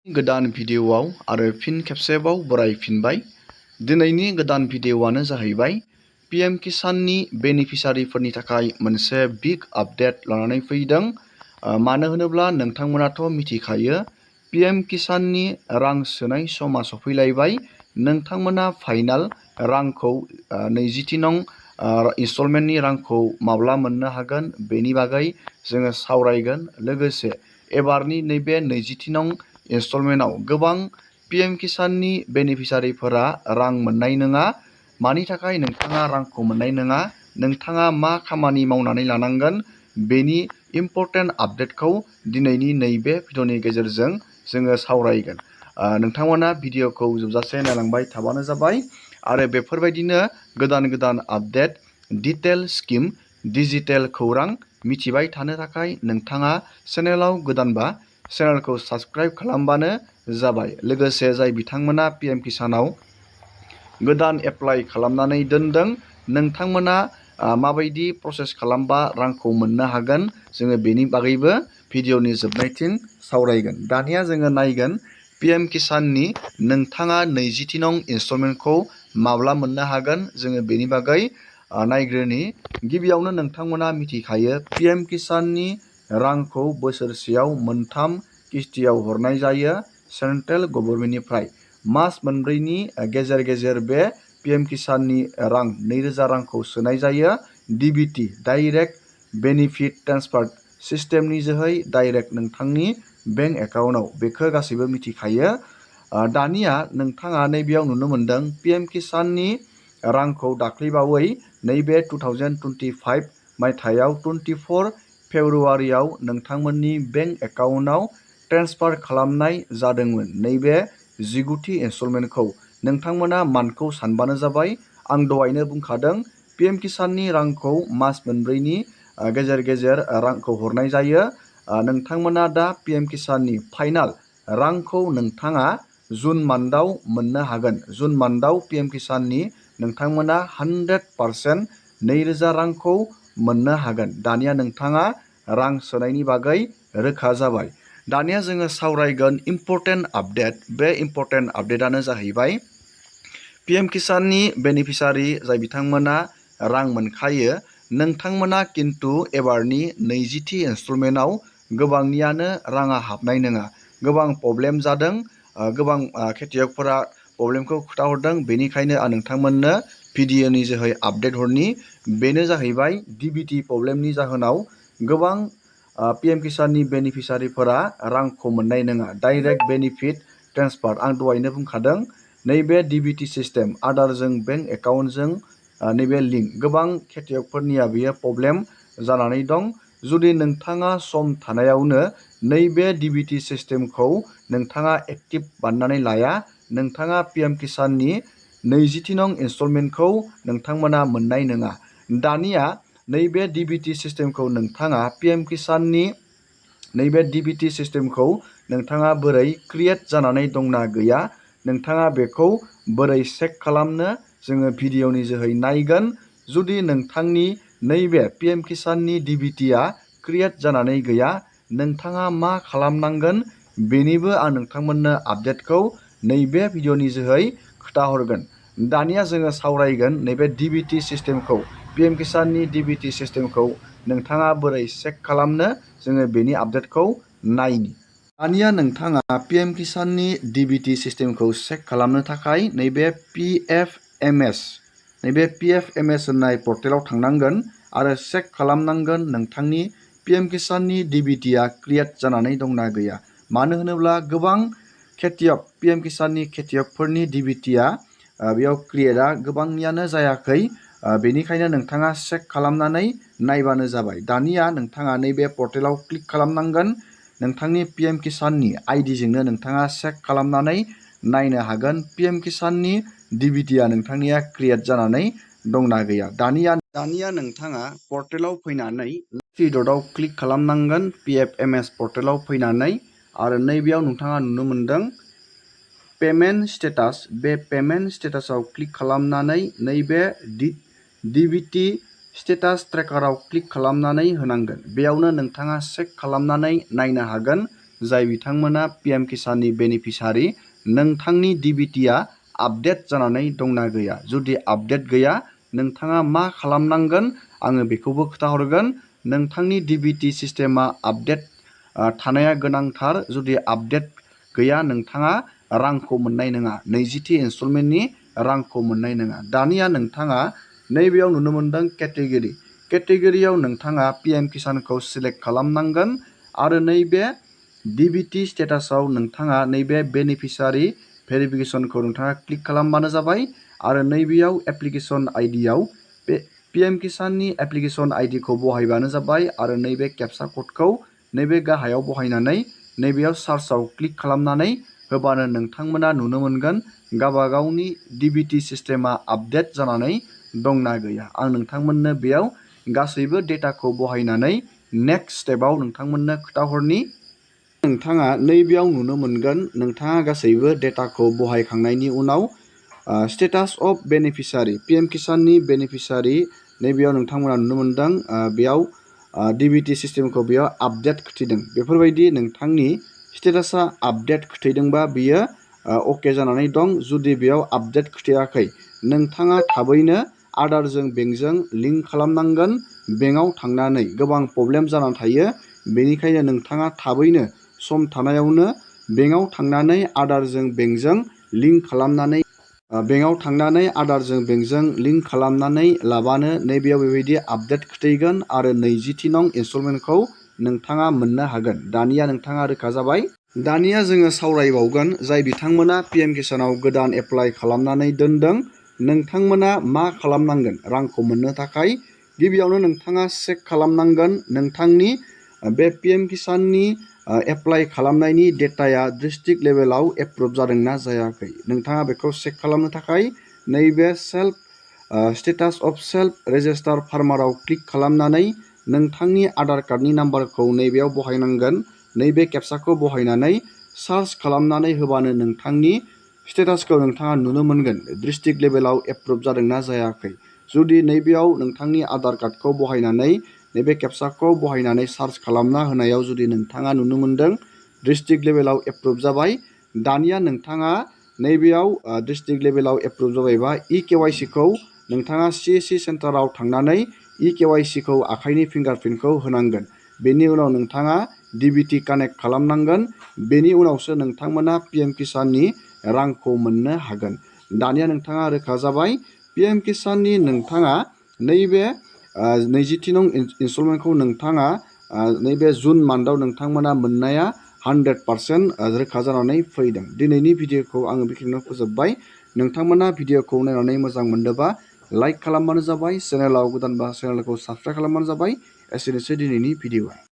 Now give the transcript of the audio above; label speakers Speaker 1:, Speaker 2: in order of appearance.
Speaker 1: गोदान भिडिअ'आव आरो फिन खेबसेबाव बरायफिनबाय। दिनैनि गोदान भिडिअ'आनो जाहैबाय पिएम किसाननि बेनिफिसारिफोरनि थाखाय मोनसे बिग आपडेट लानानै फैदों। मानो होनोब्ला नोंथांमोनाथ' मिथिखायो पिएम किसाननि रां सोनाय समा सफैलायबाय। नोंथांमोना फाइनाल रांखौ 20थि नं इनस्टलमेन्टनि रांखौ माब्ला मोननो हागोन बेनि बागै जोङो सावरायगोन। लोगोसे एबारनि नैबे 20थि नं इनस्टलमेन्टआव गोबां पिएम किसाननि बेनिफिसारिफोरा रां मोननाय नङा। मानि थाखाय नोंथाङा रांखौ मोननाय नङा, नोंथाङा मा खामानि मावनानै लानांगोन बेनि इम्परटेन्ट आपडेटखौ दिनैनि नैबे भिडिअनि गेजेरजों जोङो सावरायगोन। नोंथांमोना भिडिअखौ जोबजासे नायलांबाय थाबानो जाबाय आरो बेफोरबायदिनो गोदान गोदान आपडेट, डिटेल स्किम, डिजिटेल खौरां मिथिबाय थानो थाखाय नोंथाङा चेनेलाव गोदानबा चेनेलखौ साबस्क्राइब खालामबानो जाबाय। लोगोसे जाय बिथांमोना पिएम किसानाव गोदान एप्लाइ खालामनानै दोनदों, नोंथांमोना माबायदि प्रसेस खालामबा रांखौ मोननो हागोन जोङो बेनि बागैबो भिडिअनि जोबनायथिं सावरायगोन। दानिया जोङो नायगोन पिएम किसाननि नोंथाङा 20थि नं इनस्टलमेन्टखौ माब्ला मोननो हागोन जोङो बेनि बागै नायग्रोनि। गिबियावनो नोंथांमोना मिथिखायो पिएम किसाननि रांखौ बोसोरसेयाव मोनथाम किस्तियाव हरनाय जायो सेन्ट्रेल गभर्नमेन्टनिफ्राय। मास मोनब्रैनि गेजेर गेजेर बे पिएम किसाननि रां 2000 रांखौ सोनाय जायो डिबिटि डाइरेक्ट बेनिफिट ट्रेन्सफार सिस्टेमनि जोहै डाइरेक्ट नोंथांनि बेंक एकाउन्टआव। बेखौ गासैबो मिथिखायो। दानिया नोंथाङा नैबेयाव नुनो मोनदों पिएम किसाननि रांखौ दाख्लैबावै नैबे 2025 मायथाइयाव 24 फेब्रुवारियाव नोंथांमोननि बेंक एकाउन्टआव ट्रेन्सफार खालामनाय जादोंमोन। नैबे 19थि इनस्टलमेन्टखौ नोंथांमोना मान्थखौ सानबानो जाबाय। आं दहायनो बुंखादों पिएम किसाननि रांखौ मास मोनब्रैनि गेजेर गेजेर रांखौ हरनाय जायो। नोंथांमोना दा पिएम किसाननि फाइनाल रांखौ नोंथाङा जुन मान्थआव मोननो हागोन। जुन मान्थआव पिएम किसाननि नोंथांमोना 100% 2000 रांखौ मोननो हागोन। दानिया नोंथाङा रां सोनायनि बागै रोखा जाबाय। दानिया जोङो सावरायगोन इम्परटेन्ट आपडेट। बे इम्परटेन्ट आपडेटआनो जाहैबाय पिएम किसाननि बेनिफिसारि जाय बिथांमोना रां मोनखायो, नोंथांमोना खिन्थु एबारनि 20थि इनस्टलमेन्टआव गोबांनियानो राङा हाबनाय नङा। गोबां प्रब्लेम जादों, गोबां खेथियकफोरा प्रब्लेमखौ खोथाहरदों। बेनिखायनो आं नोंथांमोननो भिडिअनि जोहै आपडेट हरनि। बेनो जाहैबाय डिबिटि प्रब्लेमनि जाहोनाव गोबां पिएम किसाननि बेनिफिसारिफोरा रांखौ मोननाय नङा डाइरेक्ट बेनिफिट ट्रेन्सफार। आं दहायनो बुंखादों नैबे डिबिटि सिस्टेम आदारजों बेंक एकाउन्टजों नैबे लिंक गोबां खेथियकफोरनिया बेयो प्रब्लेम जानानै दं। जुदि नोंथाङा सम थानायावनो नैबे डिबिटि सिस्टेमखौ नोंथाङा एक्टिभ बानायनानै लाया, नोंथाङा पिएम किसाननि 20थि नं इनस्टलमेन्टखौ नोंथांमोना मोननाय नङा। दानिया नैबे डिबिटि सिस्टेमखौ नोंथाङा पिएम किसाननि नैबे डिबिटि सिस्टेमखौ नोंथाङा बोरै क्रिएट जानानै दंना गैया, नोंथाङा बेखौ बोरै चेक खालामनो जोङो भिडिअनि जोहै नायगोन। जुदि नोंथांनि नैबे पिएम किसाननि डिबिटिया क्रिएट जानानै गैया, नोंथाङा मा खालामनांगोन बेनिबो आं नोंथांमोननो आपडेटखौ नैबे भिडिअनि जोहै खोथाहरगोन। दानिया जोङो सावरायगोन नैबे डिबिटि सिस्टेमखौ, पिएम किसाननि डिबिटि सिस्टेमखौ नोंथाङा बोरै चेक खालामनो जोङो बेनि आपडेटखौ नायनि। दानिया नोंथाङा पिएम किसाननि डिबिटि सिस्टेमखौ चेक खालामनो थाखाय नैबे पिएफएमएस होननाय पर्टेलाव थांनांगोन आरो चेक खालामनांगोन नोंथांनि पिएम किसाननि डिबिटिया क्रिएट जानानै दंना गैया। मानो होनोब्ला गोबां खेथियक पिएम किसाननि खेथियकफोरनि डिबिटिया बेयाव क्रिएटआ गोबांनियानो जायाखै। बेनिखायनो नोंथाङा चेक खालामनानै नायबानो जाबाय। दानिया नोंथाङा नैबे पर्टेलाव क्लिक खालामनांगोन। नोंथांनि पिएम किसाननि आइडिजोंनो नोंथाङा चेक खालामनानै नायनो हागोन पिएम किसाननि डिबिटिया नोंथांनिया क्रिएट जानानै दंना गैया। दानिया नोंथाङा पर्टेलाव फैनानै थ्रि डटआव क्लिक खालामनांगोन पिएफएमएस पर्टेलाव फैनानै आरो नैबेयाव नोंथाङा नुनो मोनदों पेमेन्ट स्टेटास। बे पेमेन्ट स्टेटासाव क्लिक खालामनानै नैबे डिबिटि स्टेटास ट्रेकाराव क्लिक खालामनानै होनांगोन। बेयावनो नोंथाङा चेक खालामनानै नायनो हागोन जाय बिथांमोना पिएम किसाननि बेनिफिसारि नोंथांनि DBTआ आपडेट जानानै दंना गैया। जुदि आपडेट गैया नोंथाङा मा खालामनांगोन आङो बेखौबो खोन्थाहरगोन। नोंथांनि DBT सिस्टेमा आपडेट थानाया गोनांथार। जुदि आपडेट गैया नोंथाङा रांखौ मोननाय नङा, 20थि इनस्टलमेन्टनि रांखौ मोननाय नङा। दानिया नोंथाङा नैबेयाव नुनो मोनदों केटेगरियाव नोंथाङा पिएम किसानखौ सिलेक्ट खालामनांगोन आरो नैबे DBT स्टेटासाव नोंथाङा नैबे बेनिफिसारि भेरिफिकेसनखौ नोंथाङा क्लिक खालामबानो जाबाय आरो नैबेयाव एप्लिकेसन आइडियाव बे पिएम किसाननि एप्लिकेसन आइडिखौ बहायबानो जाबाय आरो नैबे केपसा क'डखौ नैबे गाहायाव बहायनानै नैबेयाव सार्चआव क्लिक खालामनानै होबानो नोंथांमोना नुनो मोनगोन गावबागावनि DBT सिस्टेमा आपडेट जानानै दंना गैया। आं नोंथांमोननो बेयाव गासैबो डेटाखौ बहायनानै नेक्स्ट स्टेपआव नोंथांमोननो खोन्थाहरनि। नोंथाङा नैबेयाव नुनो मोनगोन नोंथाङा गासैबो डेटाखौ बहायखांनायनि उनाव status of beneficiary PM किसाननि beneficiary नैबेयाव नोंथांमोना नुनो मोनदों बेयाव DBT सिस्टेमखौ बेयाव आपडेट खोथैदों। बेफोरबायदि नोंथांनि स्टेटासा आपडेट खोथैदोंबा बियो अके जानानै दं। जुदि बेयाव आपडेट खोथैयाखै नोंथाङा थाबैनो आधारजों बेंकजों लिंक खालामनांगोन। बेंकआव थांनानै गोबां प्रब्लेम जानानै थायो, बेनिखायनो नोंथाङा थाबैनो सम थानायावनो बेंकआव थांनानै आधारजों बेंकजों लिंक खालामनानै लाबानो नैबेयाव बेबायदि आपडेट खोथैगोन आरो 20थि नं इनस्टलमेन्टखौ नोंथाङा मोननो हागोन। दानिया नोंथाङा रोखा जाबाय। दानिया जोङो सावरायबावगोन जाय बिथांमोना पिएम किसानाव गोदान एप्लाइ खालामनानै दोनदों नोंथांमोना मा खालामनांगोन रांखौ मोननो थाखाय। गिबियावनो नोंथाङा चेक खालामनांगोन नोंथांनि बे पिएम किसाननि एप्लाइ खालामनायनि डेटाया डिस्ट्रिक्ट लेभेलाव एप्रुभ जादोंना जायाखै। नोंथाङा बेखौ चेक खालामनो थाखाय नैबे स्टेटास अफ सेल्फ रेजिस्टार फार्माराव क्लिक खालामनानै नोंथांनि आधार कार्डनि नाम्बारखौ नैबेयाव बहायनांगोन। नैबे केपसाखौ बहायनानै सार्च खालामनानै होबानो नोंथांनि स्टेटासखौ नोंथाङा नुनो मोनगोन डिस्ट्रिक्ट लेभेलाव एप्रुभ जादोंना जायाखै। जुदि नैबेयाव नोंथांनि आधार कार्डखौ बहायनानै नैबे केपसाखौ बहायनानै सार्च खालामना होनायाव जुदि नोंथाङा नुनो मोनदों डिस्ट्रिक्ट लेभेलाव एप्रुभ जाबाय, दानिया नोंथाङा नैबेयाव डिस्ट्रिक्ट लेभेलाव एप्रुभ जाबायबा eKYCखौ नोंथाङा CSC सेन्टाराव थांनानै eKYCखौ आखाइनि फिंगारप्रिन्टखौ होनांगोन। बेनि उनाव नोंथाङा DBT कानेक्ट खालामनांगोन। बेनि उनावसो नोंथांमोना पिएम किसाननि रांखौ मोननो हागोन। दानिया नोंथाङा रोखा जाबाय पिएम किसाननि नोंथाङा नैबे 20थि नं इनस्टलमेन्टखौ नोंथाङा नैबे जुन मान्थआव नोंथांमोना मोननाया 100% रोखा जानानै फैदों। दिनैनि भिडिअखौ आङो बेखिनियावनो फोजोबबाय। नोंथांमोना भिडिअखौ नायनानै मोजां मोनदोंबा लाइक खालामबानो जाबाय, चेनेलाव गोदानबा चेनेलखौ साबस्क्राइब खालामबानो जाबाय। एसेनोसै दिनैनि भिडिअआ।